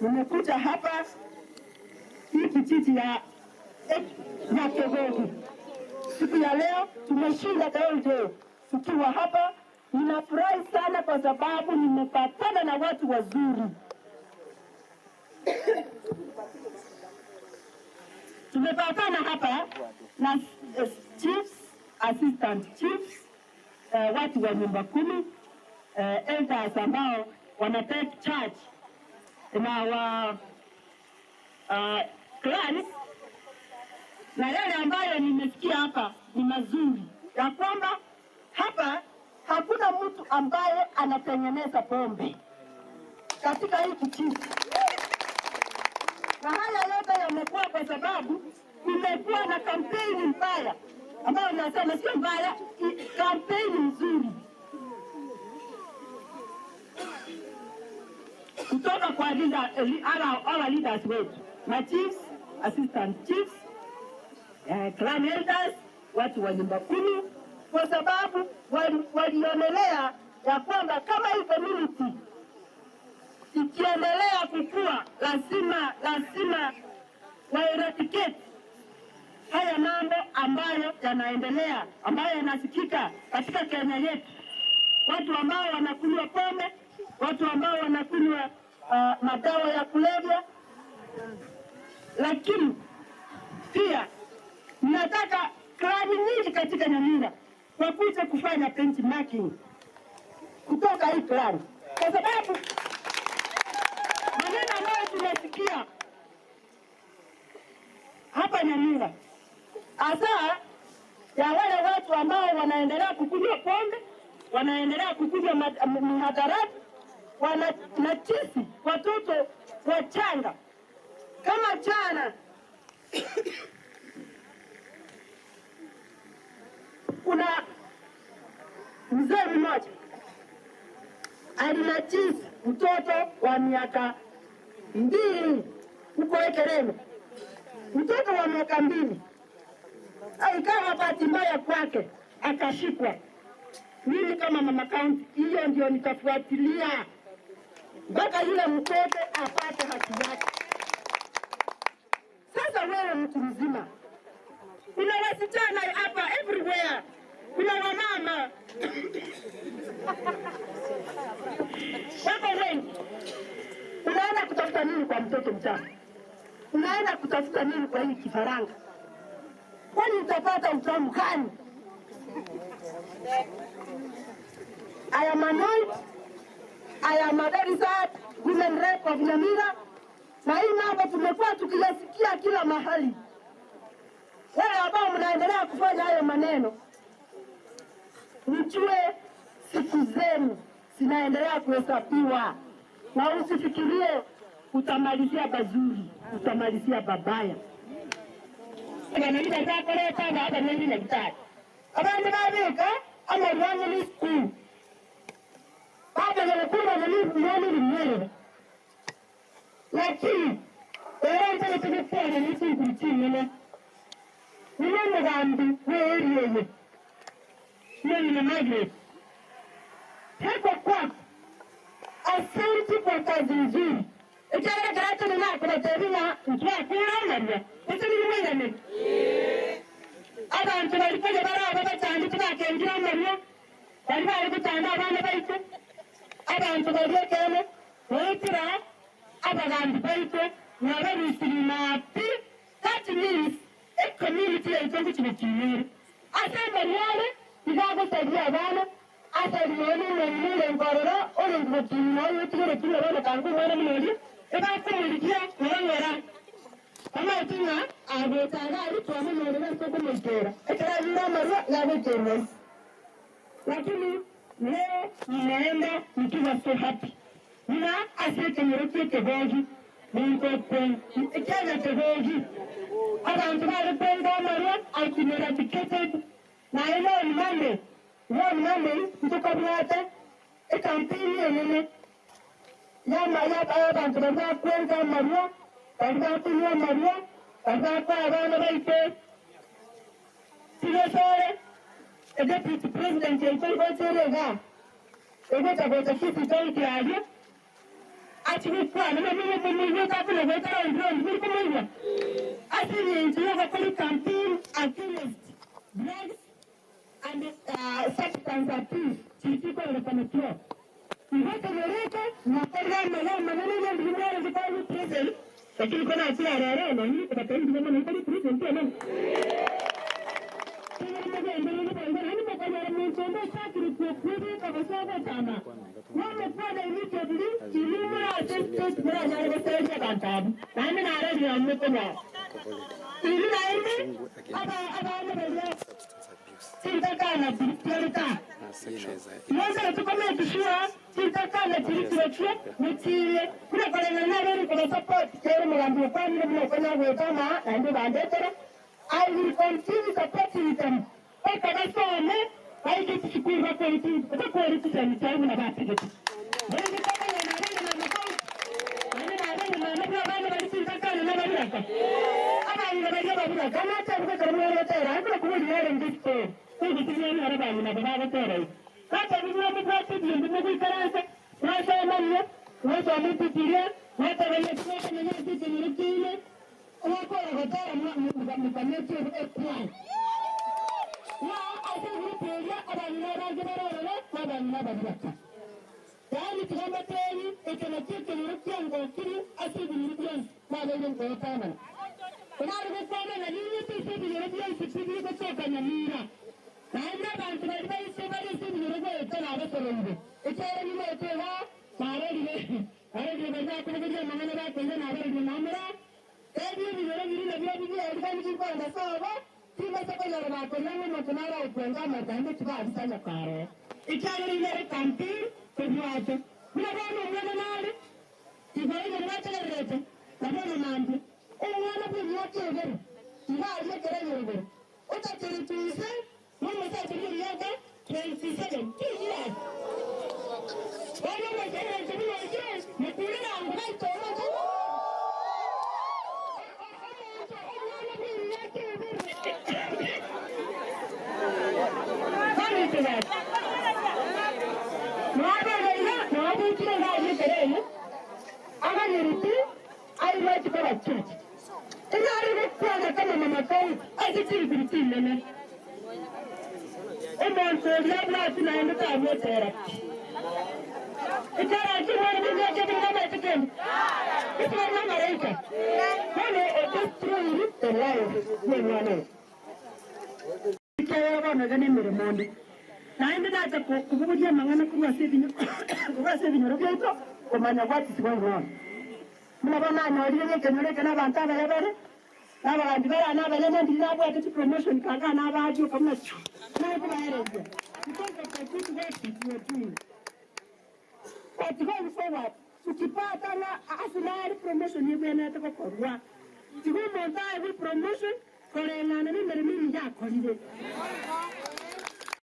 Nimekuja hapa hii kijiji ya Kegogi. Siku ya leo tumeshinda the tukiwa hapa. Ninafurahi sana kwa sababu nimepatana na watu wazuri. Tumepatana hapa na chiefs, assistant chiefs, watu wa nyumba kumi, elders ambao wana take charge na wa clans, na yale ambayo nimesikia hapa ni mazuri, ya kwamba hapa hakuna mtu ambaye anatengeneza pombe katika hii kijiji. Na haya yote yamekuwa kwa sababu kumekuwa na kampeni mbaya, ambayo nasema sio mbaya, kampeni nzuri kutoka kwa our leaders wetu, ma chiefs, assistant chiefs, clan elders, watu wa nyumba kumi, kwa sababu walionelea ya kwamba kama hii community ikiendelea kukua lazima wa eradicate haya mambo ambayo yanaendelea, ambayo yanasikika katika Kenya yetu. Watu ambao wanakunywa pombe, watu ambao wanakunywa madawa ya kulevya. Lakini pia nataka klani nyingi katika Nyamira wakuje kufanya benchmarking kutoka hii klani, kwa sababu maneno ambayo tunasikia hapa Nyamira hasa ya wale watu ambao wanaendelea kukunywa pombe, wanaendelea kukunywa mihadarati, wanachisi watoto wachanga. Kama jana kuna mzee mmoja alinachisi mtoto wa miaka 2 huko Ekereme, mtoto wa miaka 2. Ikawa bahati mbaya kwake akashikwa. Mimi kama mama county, hiyo ndio nitafuatilia mpaka yule mtoto apate haki yake. Sasa wewe mtu mzima, kuna wasichana hapa everywhere, kuna wamama wako wengi. Unaenda kutafuta nini kwa mtoto mchanga? Unaenda kutafuta nini kwa hii kifaranga? Kwani utapata utamu gani? I am annoyed. I am a very sad women rep of Nyamira. Na hii mambo tumekuwa tukiyasikia kila mahali. Wale ambao mnaendelea kufanya hayo maneno, mjue siku zenu zinaendelea kuhesabiwa. Na usifikirie utamalizia bazuri, utamalizia babaya. Abantu babika amarwanyi school. Baba yanakuwa na nini nini. Lakini era ndio ni kuchini ni mugambi wewe ni Margaret. Heko kwa asante kwa kazi nzuri. Ejara karatu na kuna tebina mtwa kula ndio. Sasa ni mwenye. Abantu balikuja baraba batandi tubakengira amaryo. Bali bari kutanda abana baitu. Abantu balyekene wetira abagambi baitu nabarusimapi. That means a community yaitu kibikinire. Ase maryale bigagusaidia abana ase mwene mwene ngororo ore ngokino yotigere kila bana kangu mwana munoli ebakumurikia ngorora kama itinga agotanga ari twame mwene soko mwitera ekera yura marwa yabekerwe. Lakini leo ninaenda nikiwa so happy. Nina asete muruti Kegogi ninko kwen ekera Kegogi abantu bari kwenda marwa eradicated na ile ni mame kutoka bwate e kampeni yenene yama ya abantu bari kwenda marwa bari kunywa marwa bari kwa abana baite tigesore e deputy president yetu goterega ego tagote kiti tonki aje Achikwana campaign against drugs and substance abuse. I will continue supporting them.